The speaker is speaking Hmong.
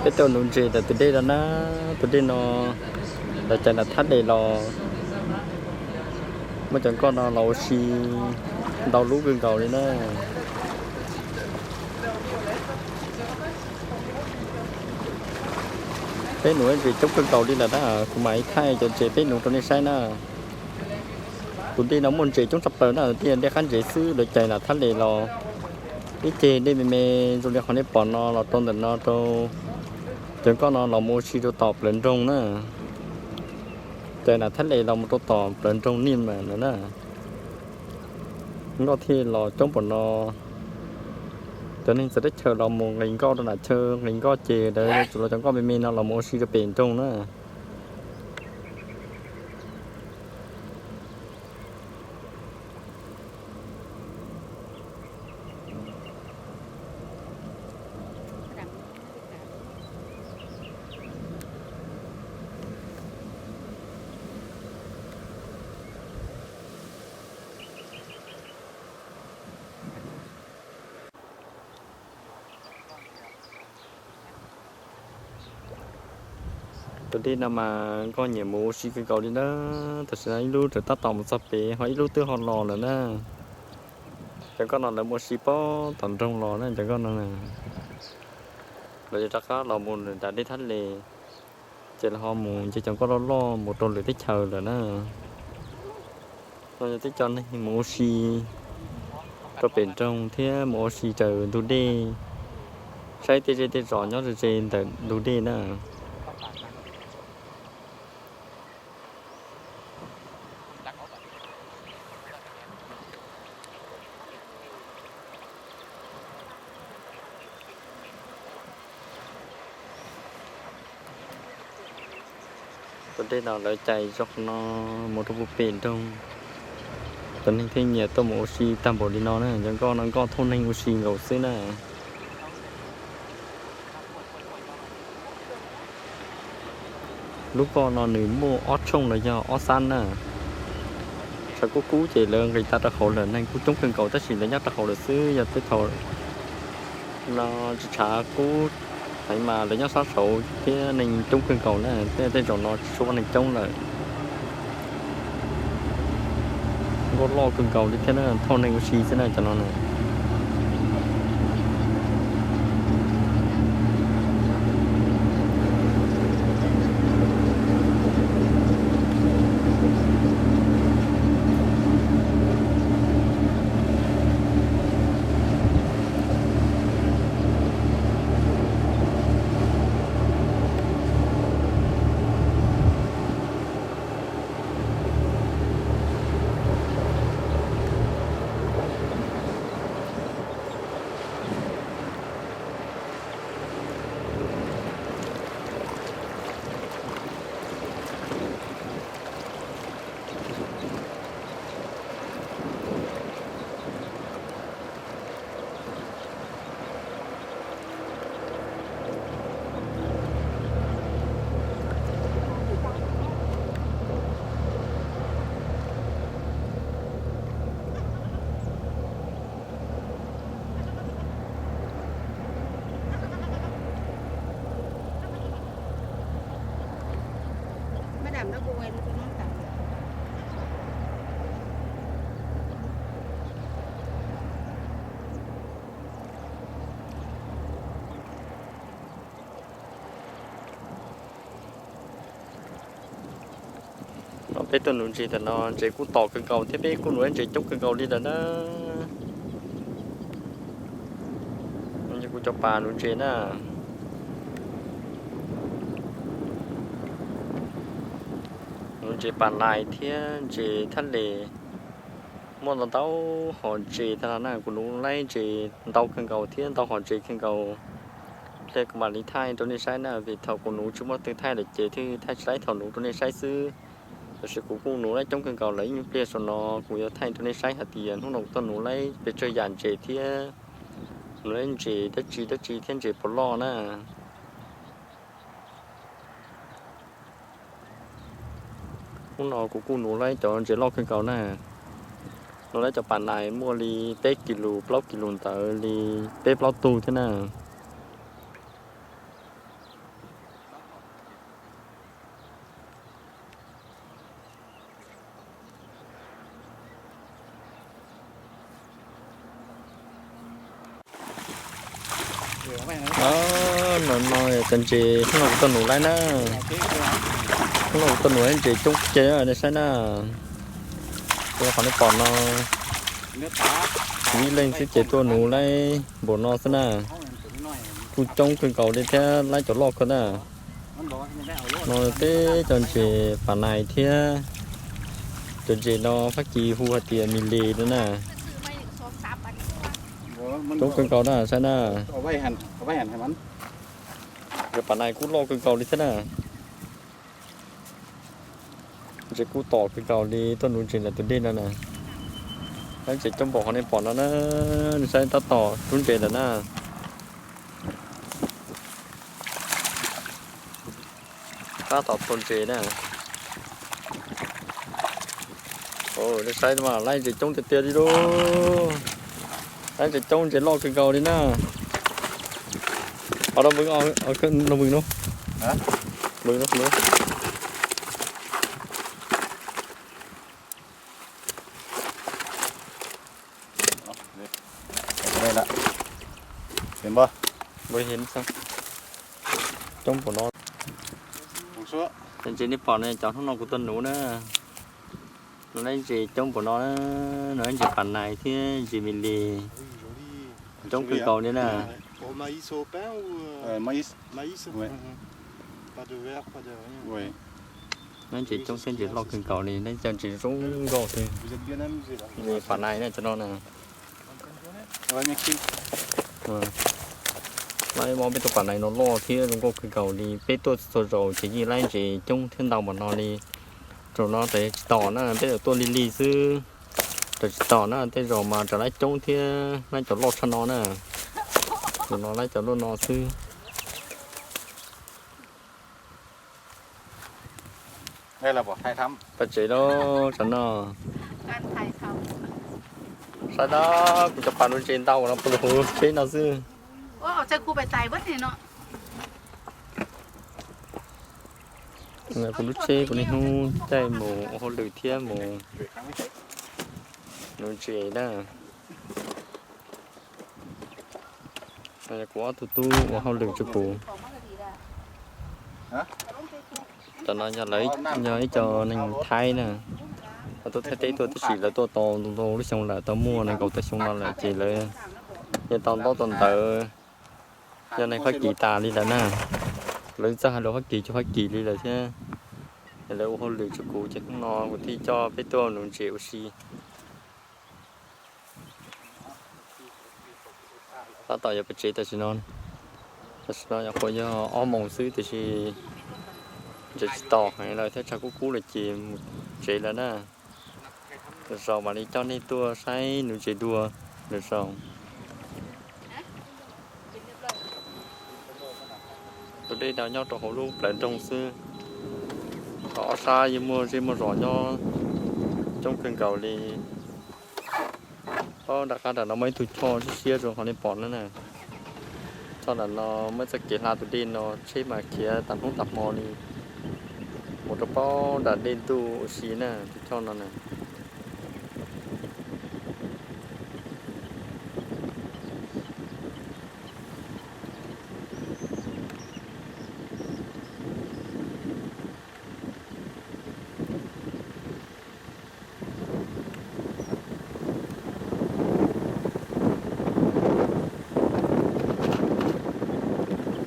Peb tuaj nuv ntses ntawm tus dej no na, tus dej no lawv cais nram thab les los, muaj cov nkoj no los ua si ntau lub kawg nkaus li na. Peb nuv ntses coob kawg nkaus li lawm na, kuv mam li thaij cov ntses peb nuv rau nej saib na. Tus dej no muaj ntses coob tshaj plaws na, tus dej no dej qab ntses xwb, lawv cais nram thab les los. Ib ceg dej me me zoo li qhov nej pom no los rau ntawm no rau cov nkoj no los mus ua si rau tom plawv nroog na. Cais nram thab les los mus rau tom plawv nroog Nij Mas lawm na. Nkoj thiaj los coob npaum no. Cov neeg txawv teb chaws los mus nqis nkoj rau nram chaw nqis nkoj ces lawv yuav tsum los cov nkoj me me no los mus ua si rau pem nroog na. Tus dej no mas nkoj nyiam mus ua si kawg nkaus li na. Tam sim no ib lub tseem tab tom mus txog pem, ho ib lub twb ho los lawm na. Cov nkoj no lawv mus ua si puag tom nroog los na, cov nkoj no na. Lawv yuav rov qab los mus nram dej thab les, ces lawv ho mus nce cov nkoj loj loj mus rau lwm teb chaws lawm na. No yog twb coj neeg mus ua si rau pem nroog thiab mus ua si raws ntug dej, saib tej zej tej zos nyob ze ze ntawm ntug dej na. Tus dej no lawv cais zog no mus rau puag pem nroog, cov neeg thiaj nyiam tuaj mus ua si tag npaum li no na. Cov nkoj no nkoj thauj neeg ua si nkaus xwb na. Lub nkoj no nws muaj ob tshooj los yog ob xab na. Tshav kub kub ces lawv nqis tag rau hauv lawm, neeg kuj coob kawg nkaus tab sis lawv nyob rau hauv lawm xwb. Yog tej thaum no tshav kub heev mas lawv nyob sab saud thiab neeg coob kawg nkaus na, tej tej zaum no tsis tshua muaj neeg coob lawm. Nkoj loj kawg nkaus li thiab na, thauj neeg ua si xwb na cov no na. No peb tuaj nuv ntses ntawm no ntses kuj tom kawg nkaus thiab peb kuj nuv ntses coob kawg nkaus li lawm na. Yog kuv cov pas nuv ntses na. Nuv ntses pas nais thiab ntses thab les. Muaj ntau ntau hom ntses tag no na, kuv nuv laib ntses ntau kawg nkaus thiab ntau hom ntses kawg nkaus. Hle kuv mam li thaij rau nej saib na, vim thaum kuv nuv tsis muaj leej twg thaij lawm ces thiaj thaij tsis laib thaum nuv rau nej saib xwb. Tab sis kuv kuj nuv laib coob kawg nkaus lawm, ib nyuag pliag saum no kuv yuav thaij rau nej saib hais tias hnub no kuv tuaj nuv laib pes tsawg yam ntses thiab nuv laib ntses dab tsi dab tsi thiab ntses puas loj na. Hnub no kuv kuj nuv laib cov ntses loj kawg nkaus na. Nuv laib cov pas nais muaj li peb kis lus plaub kis lus ntawd li peb plaub tug thiab na. No, no cov ntses hnub no kuv tuaj nuv laib na. Hnub no kuv tuaj nuv laib ntses coob kawg, nej saib na. Qhov nej pom no, kuv ib leeg xwb ces tuaj nuv laib npaum no xwb na. Kuj coob kawg nkaus li thiab, laib cov loj kawg na. No peb cov ntses pas nais thiab. Cov ntses no Fab Kis hu hais tias mi li no na. Coob kawg nkaus na, saib na. Cov pas nais kuj loj kawg nkaus li thiab na. Ntses kuj tom kawg nkaus li, tuaj nuv ntses ntawm tus dej no na. Laib ntses coob npaum qhov nej pom no na, nej saib tab tom rub ntses ntawm na. Tab tom tau ntses na. Nej saib mas laib ntses coob tiag tiag li lauj. Laib ntses coob ntses loj kawg nkaus li na. Au, los nws, nws, nws. Nws heev, coob npaum no. Ntses nej pom ne, cov hnub no kuv tuaj nuv na. Laib ntses coob npaum no, no ntses pas nais thiab ntses mi li. Coob kawg nkaus li na. Laib ntses coob thiab ntses loj kawg nkaus li, laib cov ntses zoo nkauj xwb. Ntses pas nais na cov no na. Laib mob peb tus pas nais no loj thiab zoo nkauj kawg nkaus li, peb tuaj txhua zaus ces yeej laib ntses coob thiab ntau npaum no li. Zaum no raws tsis tom na, peb tuaj lig lig xwb. Raws tsis tom na, tej zaum mas raws laib coob thiab laib cov loj tshaj no na. Zaum no laib cov loj no xwb. Pab tsev lauj, tsam no. Saib tab, kuv cov pas nuv ntses ntau no puag lub tsheb no xwb. Kuv lub tsheb kuv niaj hnub caij mus ua hauj lwm thiab mus nuv ntses na. Kuv ob tug tub ua hauj lwm tsuas puv. Cov no yog lawv, yog ib co neeg Thaib na, lawv tuaj Thaib teb tuaj, tab sis lawv tuaj tau ntau lub xyoo lawm, tau muaj nees nkaum tawm xyoo no lawm ces lawv yeej tau ntaub tau ntawv, yog neeg Fab Kis tas li lawm na. Lawv txawj hais lus Fab Kis, cov Fab Kis li lawm thiab. Lawv ua hauj lwm tsuas puv ces hnub no kuv thiaj coj peb tuaj nuv ntses ua si. Tab tom yuav pab tsev tam sim no. Tam sim no nyuam qhuav yog ob moos xwb tiam sis ntses tsis tom heev lawm thiab tshav kub kub lawm ces mus tsev lawm na. Lwm zaus mam li coj nej tuaj saib nuv ntses dua lwm zaus. Tus dej no nyob rau hauv lub plawv nroog xwb. Ob sab yeej muaj zej muaj zos nyob coob kawg nkaus li. Nram qab nram no muaj ib tug choj siab siab zoo qhov nej pom no na. Choj nram no muaj txoj kev hla tus dej no, tsheb mas khiav tas hnub tas hmo li mus rau pem nram dej ntuj ua si na, tus choj no na.